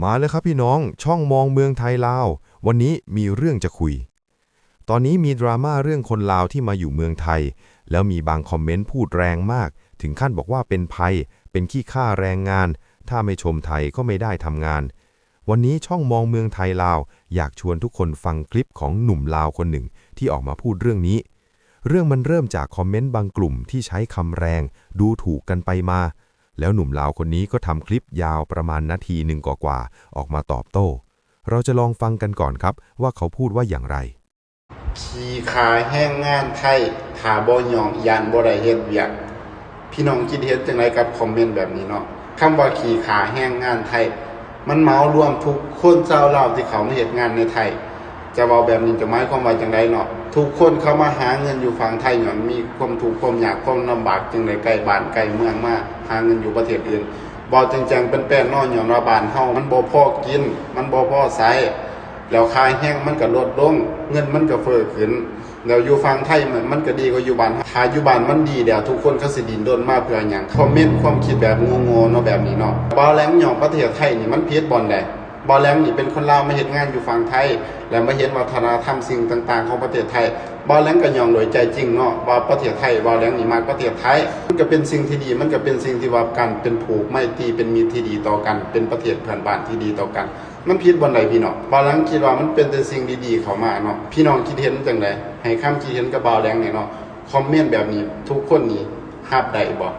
มาแล้วครับพี่น้อง ช่องมองเมืองไทยลาว วันนี้มีเรื่องจะคุย ตอนนี้มีดราม่าเรื่องคนลาวที่มาอยู่เมืองไทย แล้วมีบางคอมเมนต์พูดแรงมาก ถึงขั้นบอกว่าเป็นภัย เป็นขี้ข้าแรงงาน ถ้าไม่ชมไทยก็ไม่ได้ทำงาน วันนี้ช่องมองเมืองไทยลาว อยากชวนทุกคนฟังคลิปของหนุ่มลาวคนหนึ่งที่ออกมาพูดเรื่องนี้ เรื่องมันเริ่มจากคอมเมนต์บางกลุ่มที่ใช้คำแรง ดูถูกกันไปมา แล้วหนุ่มลาวคนนี้ก็ทำคลิปยาวประมาณนาทีหนึ่งกว่าๆ ออกมาตอบโต้ เราจะลองฟังกันก่อนครับ ว่าเขาพูดว่าอย่างไร ຂີ້ຂ້າແຮງງານໄທ ຖ້າບໍ່ຍ້ອງຢ້ານບໍ່ໄດ້ເຮັດວຽກ. ພີ່ນ້ອງຄິດເຫັນຈັ່ງໃດກັບຄອມເມັນແບບນີ້ເນາະ? ຄຳວ່າຂີ້ຂ້າແຮງງານໄທ ມັນເໝົາລວມທຸກຄົນຊາວລາວທີ່ເຂົ້າມາເຮັດງານໃນໄທ. ຈະເວົ້າແບບນີ້ຈະໝາຍຄວາມວ່າຈັ່ງໃດເນາະ? ທຸກຄົນເຂົ້າມາຫາເງິນຢູ່ຝັ່ງໄທ ຍ້ອນມີຄວາມທຸກຄວາມຍາກຄວາມລຳບາກ ຈຶ່ງໄດ້ໄກບ້ານໄກເມືອງມາຫາເງິນຢູ່ປະເທດອື່ນ. ເວົ້າແຈ້ງໆແປນໆເນາະ ຍ້ອນວ່າບ້ານເຮົາມັນບໍ່ພໍກິນ ມັນບໍ່ພໍໃຊ້ ແລ້ວຄ່າແຮງມັນກໍລົດລົງ ເງິນມັນກໍເຟີ້ຂຶ້ນ ແລ້ວຢູ່ຝັ່ງໄທມັນ ມັນກໍດີກວ່າຢູ່ບ້ານເຮົາ. ຖ້າຢູ່ບ້ານມັນດີແລ້ວ ທຸກຄົນເຂົາຊິດີ້ນດົນມາເພື່ອຫຍັງ? ຄອມເມັນຄວາມຄິດແບບໂງ່ໆເນາະ ແບບນີ້ເນາະ. ບ່າວແຫຼງຍ້ອງປະເທດໄທນີ້ມັນຜິດບ່ອນໃດ? ບ່າວແຫຼງນີ້ເປັນຄົນລາວມາເຮັດງານຢູ່ຝັ່ງໄທ ແລະມາເຫັນວັດທະນະທຳສິ່ງຕ່າງໆຂອງປະເທດໄທ. ບ່າວແຫຼງກໍຍ້ອງດ້ວຍໃຈຈິງເນາະ ວ່າປະເທດໄທ ບ່າວແຫຼງນີ້ມັກປະເທດໄທ. ມັນກໍເປັນສິ່ງທີ່ດີ ມັນກໍເປັນສິ່ງທີ່ວ່າການເປັນຜູກໄມຕີ ເປັນມິດທີ່ດີຕໍ່ກັນ ເປັນປະເທດເພື່ອນບ້ານທີ່ດີຕໍ່ກັນ. ມັນຜິດບ່ອນໃດພີ່ນ້ອງ? ບ່າວແຫຼງຄິດວ່າມັນເປັນແຕ່ສິ່ງດີໆເຂົ້າມາເນາະ. ພີ່ນ້ອງຄິດເຫັນຈັ່ງໃດ? ໃຫ້ຄຳຄິດເຫັນກັບບ່າວແຫຼງແດ່ເນາະ. ຄອມເມັນແບບນີ້ ທຸກຄົນນີ້ຮັບໄດ້ບໍ່?